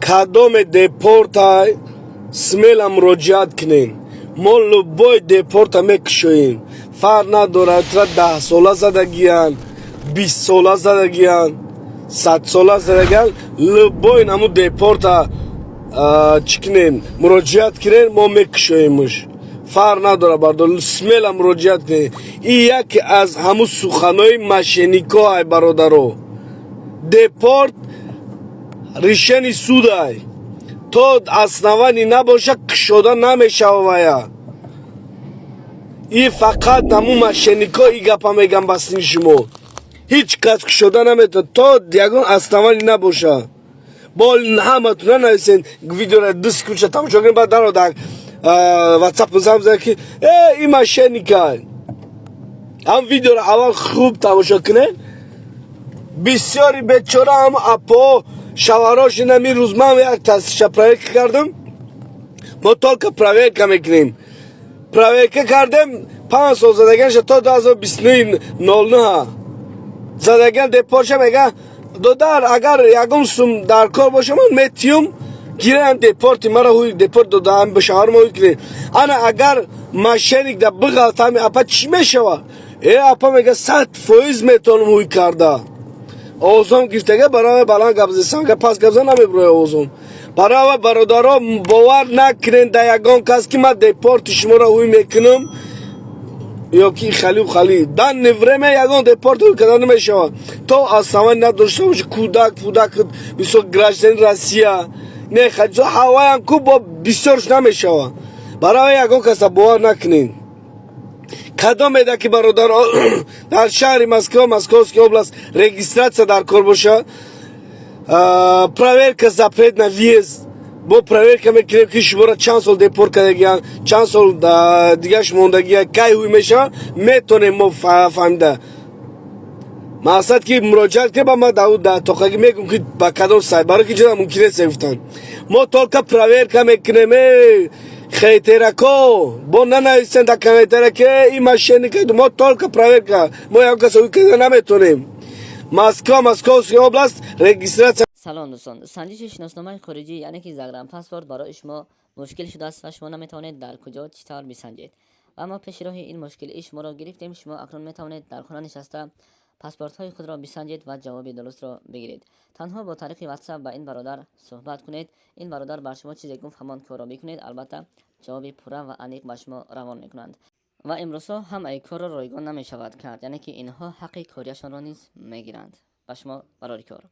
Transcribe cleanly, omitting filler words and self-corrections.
Кадоме депортай, смело муроҷиат кунем. Мо любой депорта мекушоем, фарқ надорад, тра 10 сола задагиян, 20 сола задагиян, 100 сола задагиян, любой наму депорта чӣ кунем, муроҷиат кунем, мо мекушоемш, фарқ надорад. Бардор, смело муроҷиат кунем. И яке аз ҳамун суханои мошеннико ай, бародаро. Депорт решение судай, то основание набоша, кушода намешава. Вая и фақат ҳамун мошеннико и гапа меган. Ба сини шумо ҳеҷ кас кушода наметавонад, то ягон основание набоша. Бо ҳаматон нанависен, видеора 2 секундша тамошо кунед, баъд даро дар ватсап зам зад, ки э, и мошенника. Ҳам видеоро аввал хуб тамошо кунед. Бисёри бечора ҳам апо шаварош инами рӯз ман як тасиша проверка кардам. Мо только проверка мекунем. Проверка кардем, 5 сол задаганша, то 2029 09 задаган депорша. Мега: «Додар, агар ягон сум дар кор боша, ман метиюм, гирам депорти мара, ҳуй депорт додаам, ба шавҳар ма ҳуй кунем». Ана агар мошенник да биғалтами, апа, чӣ мешава? Э, апа мега: «100% метавонам ҳуй карда». Овозом гирифтага, барои баланд гап зесам, га пас гап зан намеброя овозом. Барои бародаро, бовар накунен да ягон кас, ки ман депорти шуморо ҳуй мекунам ё ки халиу хали. Данное время ягон депорт ҳуй карда намешавад, то основание надошта боши, кӯдак пудак, мисол, гражданин Россия не хаҷо ҳаваям ку бо бисёрш намешавад. Барои ягон каса бовар накунед. Кадом еда ки, бародаро, дар шаҳри Москва, Московский область регистрация дар кор боша, проверка запрет на въезд, бо проверка мекунем, ки шуморо чанд сол депорт кардагиян, чанд сол дигаш мондагия, кай ҳуй мешавад, метонем мо фаҳмида. Мақсад ки муроҷиат кунем ба ма тоқагӣ мегӯм, ки ба кадом сайт, барои ки ҷода мумкин нест гуфтан. Мо только проверка мекунем. Э, хейтерако, бо нанависен дар комментария, ки и мошенника. Мо только проверка, мо ягон каса ҳуй карда наметонем. Москва, Московская область, регистрация. Салом, дӯстон! Санҷиши шиносномаи хориҷӣ, яъне ки загранпаспорт, барои шумо мушкил шудааст ва шумо наметавонед дар куҷо, чӣ тавр бисанҷед. Ва мо пеши роҳи ин мушкилии шуморо гирифтем. Шумо акнун метавонед дар хона нишаста паспортҳои худро бисанҷед ва ҷавоби дурустро бигиред. Танҳо бо тариқи ватсап ба ин бародар суҳбат кунед. Ин бародар бар шумо чизе гуфт, ҳамон корро бикунед. Албатта, ҷавоби пурра ва аниқ ба шумо равон мекунанд. Ва имрӯзҳо ҳамаи корро ройгон намешавад кард, яъне ки инҳо ҳаққи корияшонро низ мегиранд. Ба шумо барори кор.